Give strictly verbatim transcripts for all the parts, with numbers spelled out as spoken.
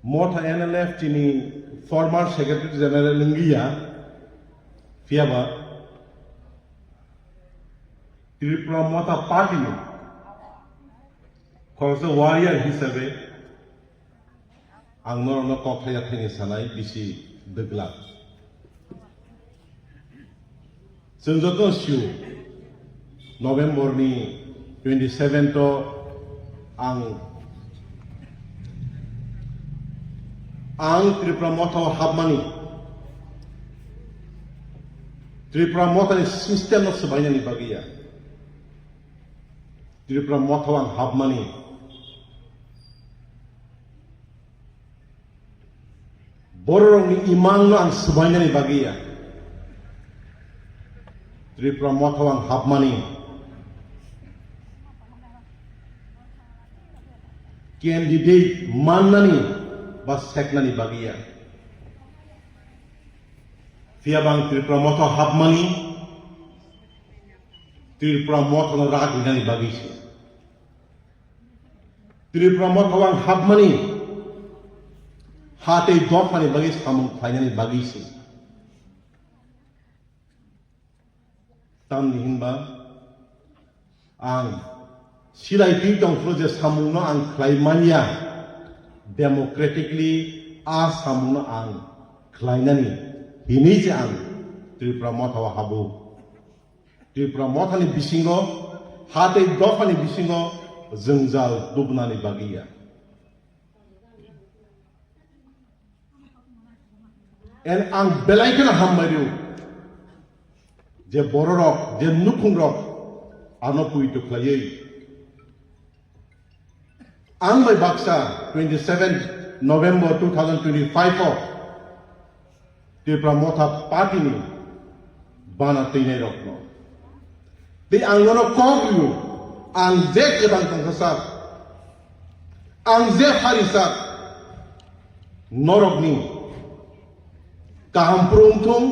Motha N L F chini former secretary general wngya, phiyaba Tripura Motha party ni khoroksa warrior hisabe ang norokno kok thaya thani sanai bisi dwglak. Chwng joto sio, November ni twenty seven to ang, ang Tripura Motha o hapmani, Tripura Motha ni system no swbainani bagwi ya. Tripura Motha o ang hapmani, bororokni imangno ang swbainani bagwi ya. Tripura Motha o ang hapmani, candidate mannani ba seknani bagwi ya. Phiyaba ang Tripura Motha o hapmani, Tripura Motha no rak rinani bagwi se. Tripura Motha o ang hapmani, ha tei dophani bagwi samung khlainani bagwi se. Tamni hinba ang silai twi tongphuru je samungno ang khlai manya, democratically a samungno ang khlainani hinwi se ang Tripura Motha o habo. Tripura Mothani bisingo, ha tei dophani bisingo jwngjal tubunani bagwi ya. And ang belai kheno hambai rw, je bororok, je nukhungrok ano puitu khlaiwi ang bai baksa twenty seven November two thousand twenty five o Tripura Motha Party ni bana twinai rokno. Tei ang nono kok rw, ang je kwbang tongkha sak, ang je hari sak, norokni kaham phuru wngthung,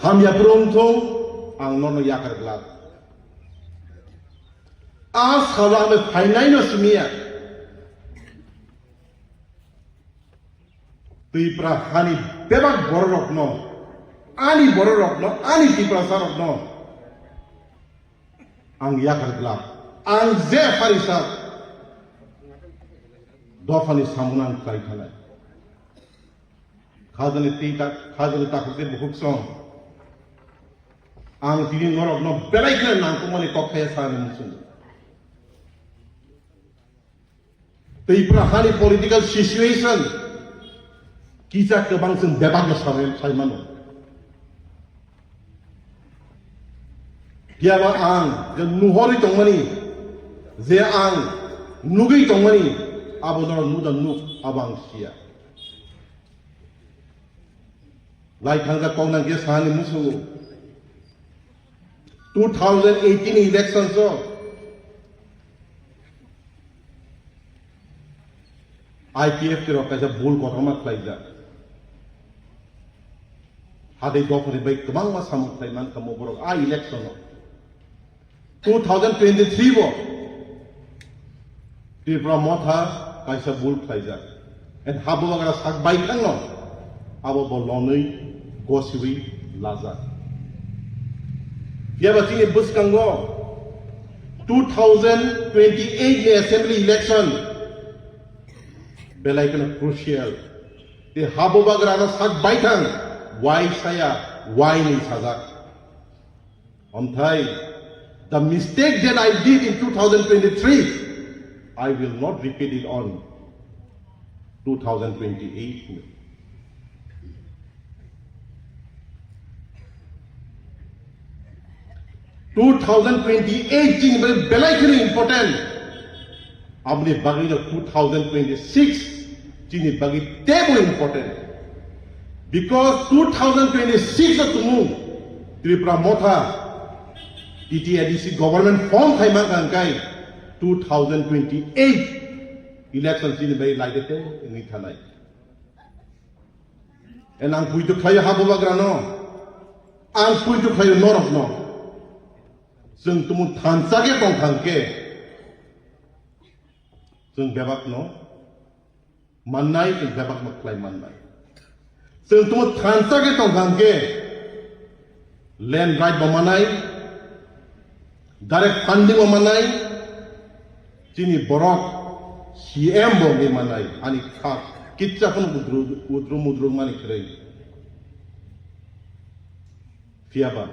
hamya phuru wngthung, ang nono yakar glak. A salo ang phainaino simiya. Tripura hani bebak bororokno, ani bororokno, ani Tiprasarokno ang yakar glak. Ang je hari sak dophani samungno ang khlai thanai. Khajani twi ta-, khajani takhuk tei bukhuk song. Ang tini norokno belai kheno nangkukmani kok thaya sanani muchungo. Tripura hani political situation kisa kwbang chwng bebakno sabai-, saimano. Phiyaba ang je nuhorwi tongmani, je ang nugwi tongmani, abo norok nuda nuk, abo ang siya. Lai thangjak kok nang khe sani musungo. Two thousand eighteen election o I P F T rok kaisa bul kotorma khlaijak. Hadai dophani bai kwbangma samung khlai man kha mo borok a election o. Two thousand twenty-three bo Tripura Motha kaisa bul khlaijak. And Habubagra sak baithangno abo bo lonwi gosiwi lajak. Phiya ba chini bwskango two thousand twenty-eight ni assembly election belai kheno crucial. Tei Habubagrano sak baithang wai saya, wai ni sajak. Omthai, the mistake that I did in two thousand twenty-three, I will not repeat it on two thousand twenty-eight. Two thousand twenty-eight chini bagwi belai kheno important. Aboni bagwi no two thousand twenty-six chini bagwi teibo important. Because two thousand twenty-six o tumung Tripura Motha T T A D C government form khai man kha hwnkhe two thousand twenty-eight election chini bagwi laide te wngwi thanai. And ang puitu khlaio Habubagrano, ang puitu khlaio norokno. Chwng tumung thansa khe tong thang khe, chwng bebakno mannai, chwng bebak ma khlai mannai. Chwng tumo thansa khe tong kha hwnkhe, land right bo manai, direct funding bo manai, chini borok C M bo wngwi manai, ani kha kitsa phano udru, udru mudru mani kwrwi. Phiyaba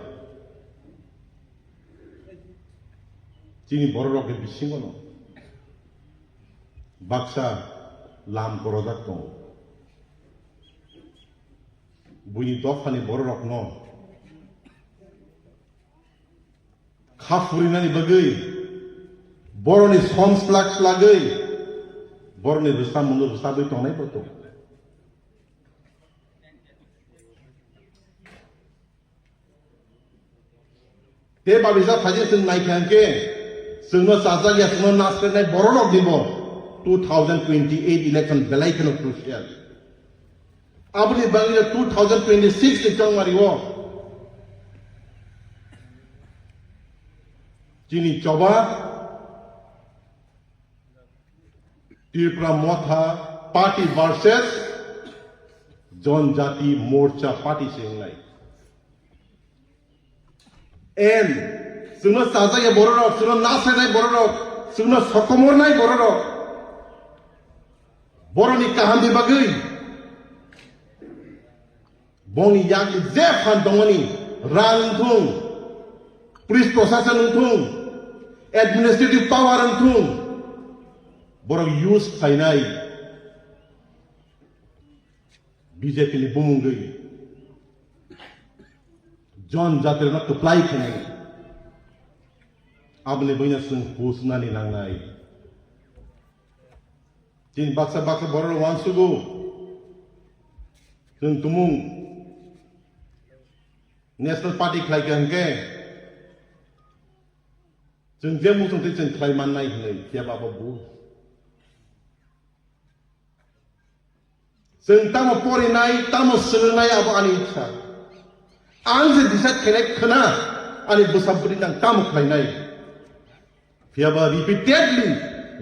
chini borok rokni bisingo no baksa lam korojak tongo. Buini dophani bororokno kha phurinani bagwi, boroni som slak slagwi, boroni rwchapmungno rwchapwi tongnai bo tongo. Tei babisa phaidi chwng naikha hwnkhe, chwngno chajak ya, chwngno nasrenai bororokni bo two thousand twenty-eight election belai kheno crucial. Aboni bagwi two thousand twenty-six ni chongmari o chini choba Tripura Motha Party versus Janjati Morcha Party se wngnai. En, chwngno chajak ya bororok, chwngno nasrenai bororok, chwngno sokomornai bororok, boroni kahamni bagwi, bongni yakni je phan tongmani, rang wngthung, police prosason wngthung, administrative power wngthung, borok use khlainai. B J P ni bumungwi Janjati rokno kwplai khainai. Aboni buino chwng hus nani nangnai. Chini baksa baksa borok rok uansugo. Chwng tumung National Party khlai kha hwnkhe, chwng je muchung twi chwng khlai mannai hwnwi, phiya ba abo bus. Chwng tamo porinai, tamo swrwngnai, abo ani ichha. Ang je decide khainai khwna, ani bwsa bwrwi nang tamo khlainai. Phiya ba repeatedly,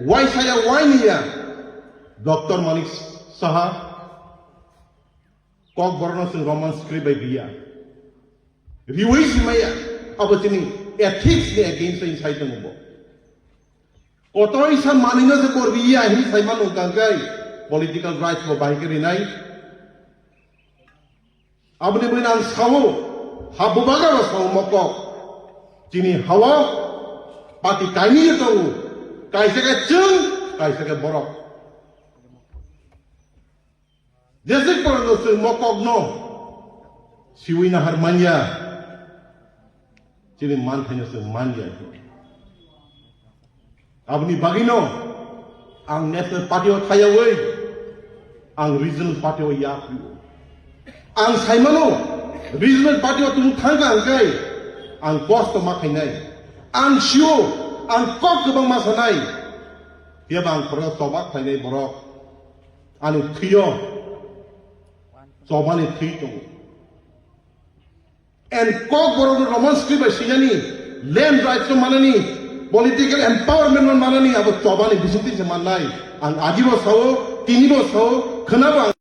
waisa ya, waini ya, Doctor Manik Saha, Kokborokno chwng Roman script bai biya. Riwi simaya, abo chini ethics ni against in sai tongo bo. Kotor isa manino se kor biya hin sai mano kangkai political rights bo bahai khe rinai. Aboni buino ang sao, ha bubagra bo sao mokok. Chini hao party kainwi tongo, kaisa khe chwng, kaisa khe borok. Jesik porno chwng mokokno siwi nahar manya, chini manthaino chwng manya. Aboni bagwino ang National Party o thayawi, ang Regional Party o yapri. Ang saimano Regional Party o tung thangka hwnkhe ang kosto ma khainai. Ang sio, ang kok kwbangma sanai. Phiya ba ang khoro chobak khlainai borok. Ani thwio chobani thwi tongo. And Kokborok no Roman script bai sinani, land rights no manani, political empowerment no manani, abo chobani bisingtwi se mannai. Ang agibo sao, tinibo sao, khwnabo ang